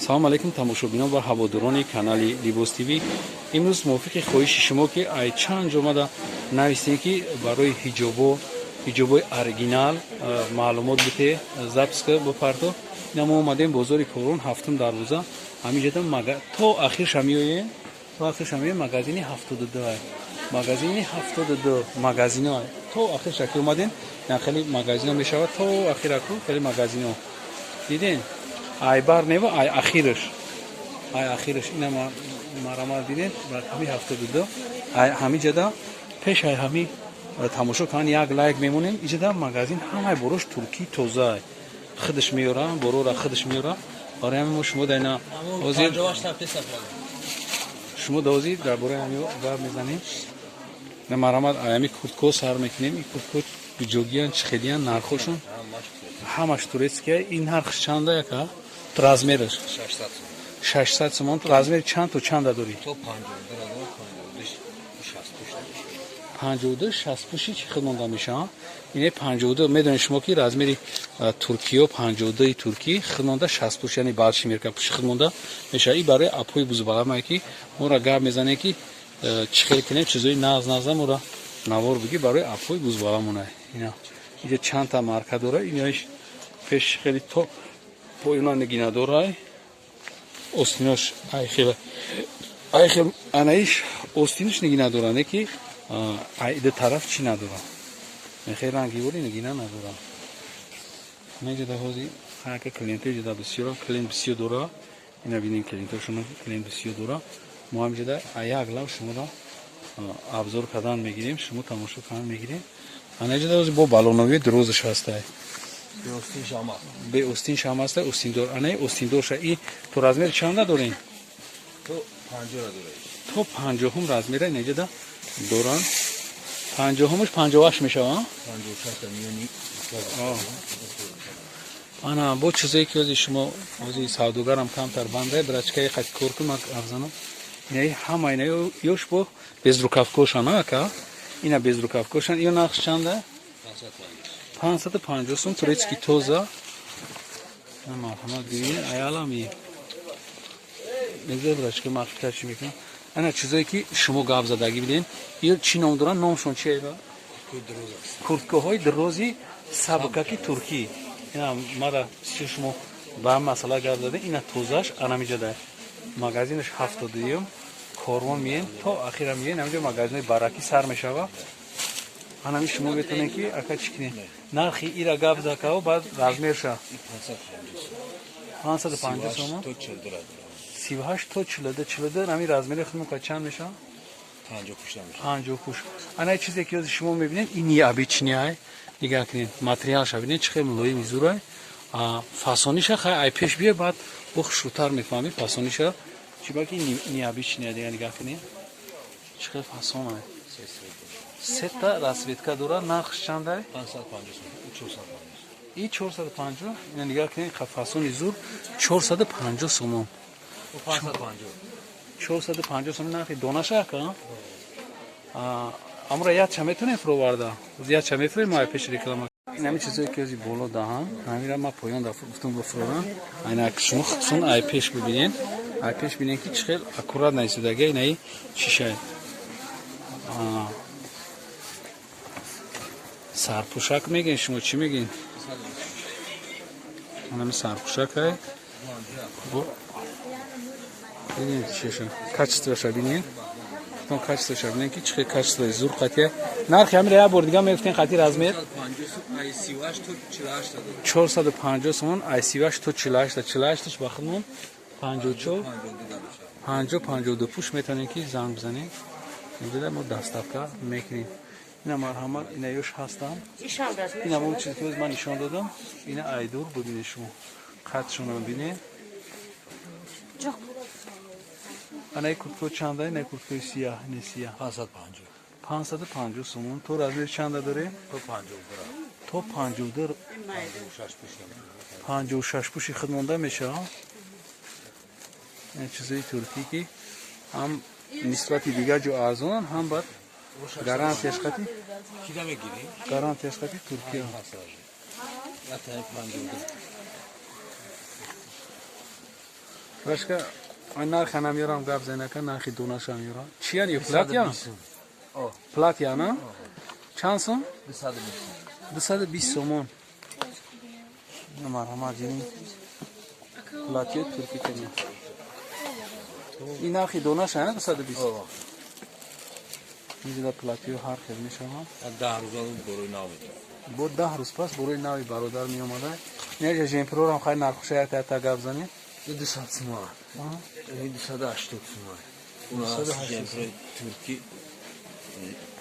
Салом алейкум, тамошобинон ва ҳаводорони канали Либос ТВ. Имрӯз мувофиқи хоҳиши шумо, ки ай чанд ҷо омада навистем, ки барои ҳиҷобо, ҳиҷобои оригинал маълумот бите, запись ка бипарто, ина мо омадем бозори Корвон, ҳафтум дарвоза. Ҳаминҷода то ахирша меоем, то ахирша меоем. Магазини 72, магазини 72 магазино. То ахирша ки омадем, хеле магазино мешавад. То ахираку хеле магазино дидем. Ай бар нева, ай ахираш, ай ахираш ина марамал дидем, рақами 72. Ай ҳамиҷада пеш ай ҳами тамошо кунан, як лайк мемонем. Иҷада магазин ҳамаи борош туркӣ, тоза, худаш меёра, борора худаш меёра. Барои ҳамин мо шумо дайна ҳозир, шумо ҳозир дар бораи ҳами гап мезанем. Марамат, аями куртко сар мекунем. Ин куртко ҷогиян, чӣ хелиян, нархошон? Ҳамаш турецкия. Ин нархш чанда, яка? Размераш? 600 сомон. Размер чанд то чанда дорӣ? 52, 60 пуши чӣ хел монда мешавад? Ине 52. Медонед шумо, ки размери туркиё 52-и туркӣ хел монда, 60 пуш, яъне большой мерка пуши хел монда мешавад. И барои апои бузбаламае, ки моро гап мезанем, ки чӣ хел кунем, чизои нағз нағза моро навор бигӣ, барои апои бузбаламона. Ина иҷа чандта марка дора. Инаиш пеш хеле то поёна нигина дорай, остинош ай хел, ай хел. Анаиш остинаш нигина дора, не ки ай ду тараф чӣ надора, хеле рангивори нигина надора. Неҷада ҳози ҳака клиенто иҷода бисёр, клиент бисёр дора. Ина бинем клиентошон, клиент бисёр дора. Мо ҳамҷода як лав шуморо обзор кардан мегирем, шумо тамошо кардан мегирем. Анаҷода ҳози бо балонови дурозаш ҳастай. Бе остин шам ҳаста, остиндор. Анаи остиндорша и то размери чанда дорем? То 50 дорад. То 50-ум размера инаҷода доранд. 50-умаш 58 мешава. 56 миёни. Ана бо чизое ки ҳози шумо ҳози савдогарам камтар банда брачкаи қати кор кун, ман афзанам. Инаи ҳама ина ёш бо безрукавкошан, ака, ина безрукавкошан. Ё нархш чанда? 550 сум, турецкий, тоза. Марҳамат, бибинед, аялами меза брачка махфитар чӣ мекунам. Ана чизое ки шумо гап задагӣ биден, ё чӣ ном доранд, номшон чи? Айба курткаҳои дрози сабкаки туркӣ. Ина мара бисёр шумо ба масъала гап задем. Ина тозаш анамиҷада магазинаш, 72-юм Корвон. Мием, то ахира мием, ҳамиҷо магазинои баракӣ сар мешава. Анами шумо метавонед, ки ака чӣ кунед, нархи ира гап закао, баъд размерша. 550 сомон, 38 то 42, 42. Ҳами размери худмон ка чанд мешавад? 50 пуш. Ана чизе ки ҳозир шумо мебинед, ин обычный ай. Нигоҳ кунед, материалша бинед, чӣ хел мулоими зурай. Фасониша хай ай пеш бия, баъд бо хушрӯтар мефаҳмед фасониша. Чӣ ба ки необычный. Дига нигоҳ кунед, чӣ хел фасон ай. Сета расцветка дора. Нархш чандай? И 450. Ина нигоҳ кунед, фасони зур, 450 сомон, 450 сомон нархи донаша, ака. Амра якча метавонем фуроварда, якча мефурем мо пеши реклама. Ин ҳами чизое ки ҳози боло даҳам, ҳамира ма поён гуфтум бифурорам. Айна шумо худтон ай пеш бибинед, ай пеш бинед, ки чӣ хел аккуратно истодага. Инаи чишай, сарпӯшак мегӯен шумо, чӣ мегӯен? Анами сарпӯшакай. Бинед чиша, качествоша бинед, то качествоша бинед, ки чӣ хел качествои зур қатия. Нархи ҳамира як бор дига мегуфтен, қати размер? 450 сомон, ай 38 то 48. 48 ба худмон 54, 50, 52 пуш. Метавонем ки занг бизанем, инҷода мо доставка мекунем. Ина марҳамат, ина ёш ҳастам. Ина мо чизе ки ман нишон додам, ина айдур бибинед, шумо қадшонро бинед. Анаи куртко чанда? Ина курткои сияҳ, ина сияҳ 550 сомон. То размер чанда дорем? То 52, 56 пуши худ монда мешавад. Чизои туркӣ, ки ҳам нисбати дигар ҷо арзонанд, ҳам баъд гарантияш қати, гарантияш қати Туркия. Башка нарха намёрам, гап занака, нархи донаша меёрам. Чиян ё платья? Платья на? Чанд сом? 220 сомон. Марҳамат, ҷини. Платья турки кани. Ин нархи донаша, на 220. Инҷода платьё ҳар хел мешаванд. 10 рӯз борои нав. Бо 10 рӯз пас борои нави бародар меомада. Неҷа жемпрорам хай нархуша як та гап занем. 200 сомон. 280 сомон. Жемпрои турки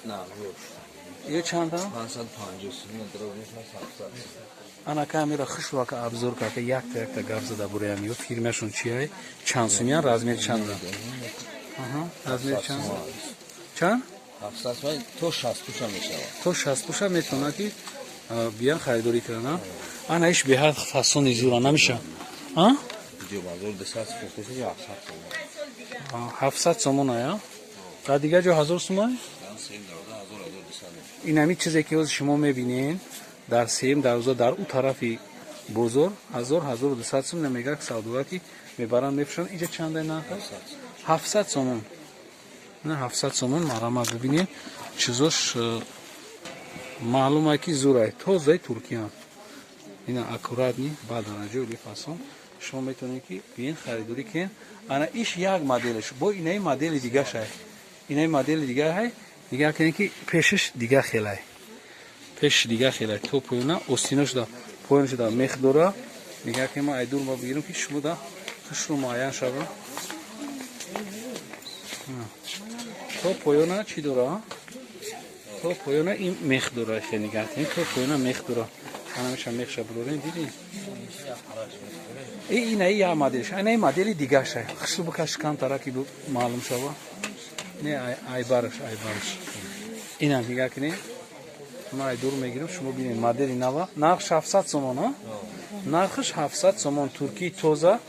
нархҳо. Ё чанда? 550 сомон, дробиш 700. Ана камера хушвака обзор карда, якта якта гап зада бураям. Ё фирмашон чиай? Чанд сумян, размер чанда? Аҳа, размер чанд? Чанд? 700 сомон, то 60 пуша мешавад. То 60 пуша метавонад ки биён харидорӣ кунанд. Ана иш беҳад фасони зура намеша. А? Видео базор 200 фурӯхта 700 сомон. 700 сомон ая? Дар дигар ҷо 1000 сомон? Ин ҳамин чизе ки ҳозир шумо мебинед, дар сеюм дарвоза, дар ӯ тарафи бозор 1000, 1200 сом намегак савдогар ки мебаранд, мефурӯшанд. Инҷа чанда нарх? 700 сомон. На 700 сомон, марҳамат, бибинед, чизош маълум е ки зурай, тозаи туркиян. Ина аккуратный, ба дараҷаи оли фасон. Шумо метавонед ки биен, харидорӣ кунед. Ана иш як моделаш, бо инаи модели дигашай. Инаи модели дигарай, дигар кунед ки пешиш дигар хелай. Пешиш дигар хелай. То поёна остино шуда, поён шуда мех дора. Дигар ки ма айдур ма бигирам ки шумо да хушрӯ муайян шава. То поёна чӣ дора? То поёна ин мех дора, хеле нигар кунед, то поёна мех дора. Ана меша мехша бурорем, дидӣ? Инаи як моделш, инаи модели дигарша. Хушрӯ бикаш камтара ки маълум шава. Не, айбараш, айбараш. Ина нигар кунед. Ман айдур мегирам, шумо бинед модели нава. Нарх 700 сомон, а? Нархаш 700 сомон, туркии тоза.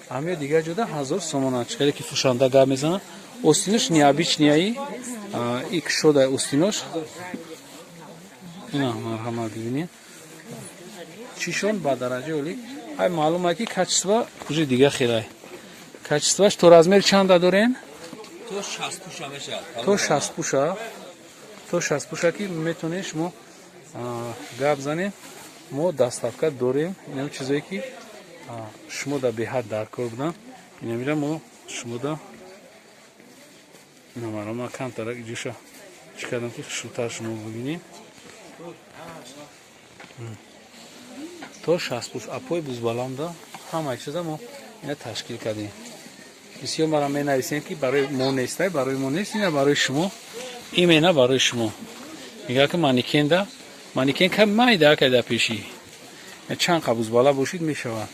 Ҳамё дигар ҷода 1000 сомон. Чӣ ки фурӯшанда гап мезанад. Остинош необычный, и кушода остинош. Ина марҳамат, бибинед. Чишон ба дараҷаи олӣ. Ай маълум е ки качество уже дигар хелай. Качествоаш то размер чанда дорем? То 60 пуша мешавад. То 60 пуша. То 60 пуша ки метавонед шумо гап занед. Мо доставка дорем. Инам чизое ки шумо да беҳад даркор буданд. Инамира мо шумо да намарома камтарак иҷоша чӣ кардам ки хушрӯтар шумо бибинед. То 60 пуш апои бузбаланда ҳамаи чиза мо ина ташкил кардем. Бисёр мара менависем ки барои мо нестай, барои мо нест, ина барои шумо, имена барои шумо. Мегӯяд ки манекенда, манекен кам майда кайда пеши. Чанд қа бузбала бошид мешавад.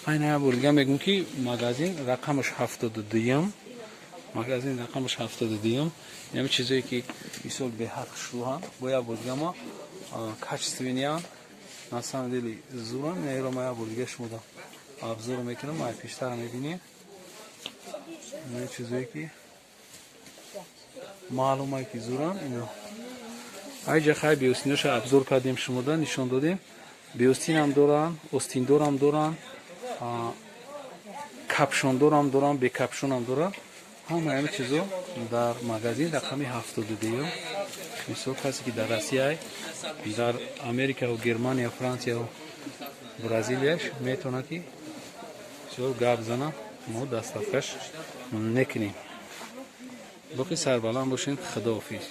Айна як бор дига мегӯм ки магазин рақамаш 72-м. Магазин рақамаш 72-м. Инами чизое ки мисол беҳад хушрӯҳанд, бо як бор дига ма качественныян, на самом деле зуран. Инаиро ма як бор дига шумо да обзор мекунам, ай пештара мебинед. Ина чизое ки маълум е ки зуран ино. Айҷа хай беостиноша обзор кардем, шумо да нишон додем. Беостинам доранд, остиндорам доранд, капшондорам доранд, бекапшонам доранд. Ҳама ҳами чизо дар магазин рақами 72. Мисол касе ки дар Россия, дар Америкаву Германия, Франсияву Бразилияш метавонад ки бисёр гап зана, мо доставкаш мекунем. Боқӣ сарбаланд бошед, худоҳофиз.